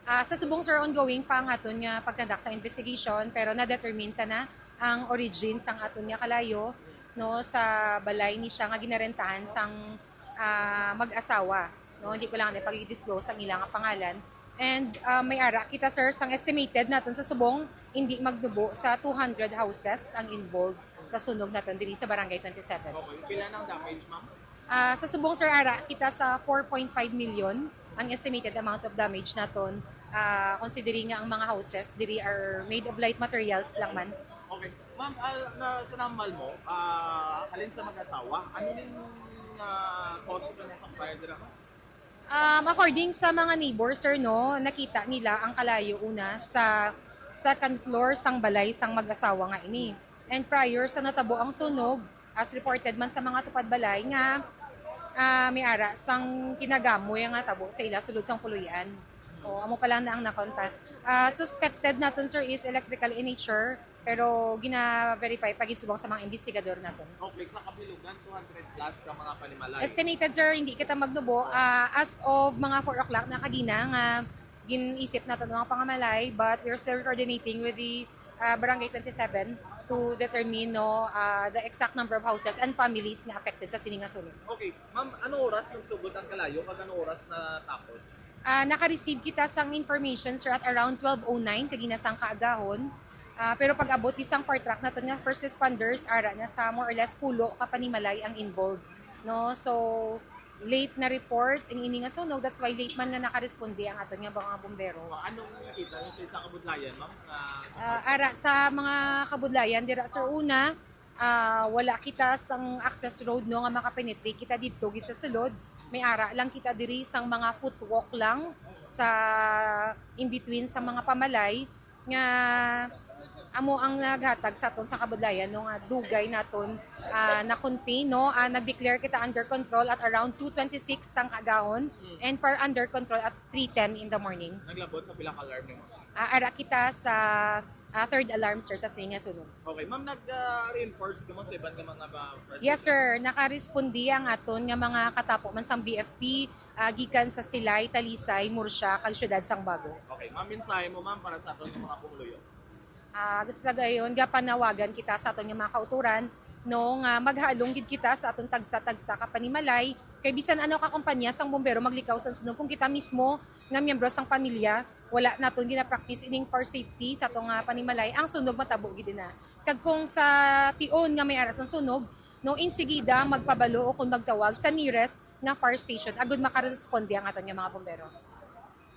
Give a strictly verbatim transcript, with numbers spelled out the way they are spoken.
Ah, sa subong, sir, ongoing pa ang aton nga pag-conduct sa investigation, pero na-determine ta na ang origin sang aton nga kalayo, no, sa balay ni siya nga ginarentahan sang, ah, mag-asawa, no. Hindi ko lang na pag-disclose ang ilang pangalan. And, ah, may ara kita, sir, sang estimated naton sa subong, hindi magnubo sa two hundred houses ang involved sa sunog naton diri sa Barangay twenty-seven. Okay, pila nang damage, ma'am? Ah, sa subong, sir, ara kita sa four point five million ang estimated amount of damage naton, ah, considering nga ang mga houses diri are made of light materials lang man. Okay. Ma'am, ah, na, sa namal mo, ah, halin sa mag-asawa, ano ning, ah, cause na sa fire dira, ma'am? Um, according sa mga neighbor, sir, no, nakita nila ang kalayo una sa second floor sang balay sang mag-asawa nga ini. And prior sa natabo ang sunog, as reported man sa mga tupad balay nga, ah, may ara sang kinagamoy nga tabo sa ila sulod sang puloy-an. O, amo pa lang na ang nakonta. Ah, suspected naton, sir, is electrical in nature, pero gina-verify pa gid subong sa mga investigador naton. Okay, sa kabilugan, two hundred plus ka mga panimalay. Estimated, sir, hindi kita magnubo. Ah, as of mga four o'clock na kagina nga gin-isip naton ang mga pangamalay, but we're still coordinating with the, ah, Barangay twenty-seven to determine, no, ah, the exact number of houses and families nga affected sa sini nga sunog. Okay, ma'am, ano oras nagsugod ang kalayo kag ano oras natapos? Ah, naka-receive kita sang information, sir, at around twelve oh nine, kagina sang kaagahon. Ah, pero pag-abot di sang fire truck naton nga first responders, ara na sa more or less pulo ka panimalay ang involved, no? So, late na report ang ini nga sunog, that's why late man nga nakaresponde ang aton nga mga bumbero. Anong nakita niyo sa isa ka budlayan, ma'am? Ah, ara sa mga kabudlayan dira, sir, una, ah, wala kita sang access road, no, nga makapenetrate kita didto gid sa sulod. May ara lang kita diri sang mga footwalk lang sa in between sa mga pamalay nga amo ang naghatag sa aton sa kabudlayan, no, nga dugay naton, ah, na-contain, no. Ah, nag-declare kita under control at around two twenty-six sang kaagahon and for under control at three ten in the morning. Naglabot sa pila ka alarm nimo? Ah, ara kita sa, ah, third alarm, sir, sa sini nga sunog. Okay, ma'am, nag-reinforce kamo sa iban nga mga ba-, Yes, sir. Nakaresponde ang aton nga mga katapo man sang B F P, ah, gikan sa Silay, Talisay, Murcia, kag Siyudad sang Bago. Okay, ma'am, mensahe mo, ma'am, para sa aton nga mga pumuluyo? Ah, sa gayon, gapanawagan kita sa aton nga mga kauturan, no, nga maghalong gid kita sa aton tagsa-tagsa ka panimalay, kay bisan ano ka kompanya sang bumbero maglikaw sang sunog, kung kita mismo nga miyembro sang pamilya, wala naton gina-practice ining fire safety sa aton nga panimalay, ang sunog matabo gid na. Kag kung sa tion nga may ara sang sunog, no, insigida magpabalo o kung magtawag sa nearest nga fire station agud makaresponde ang aton nga mga bumbero.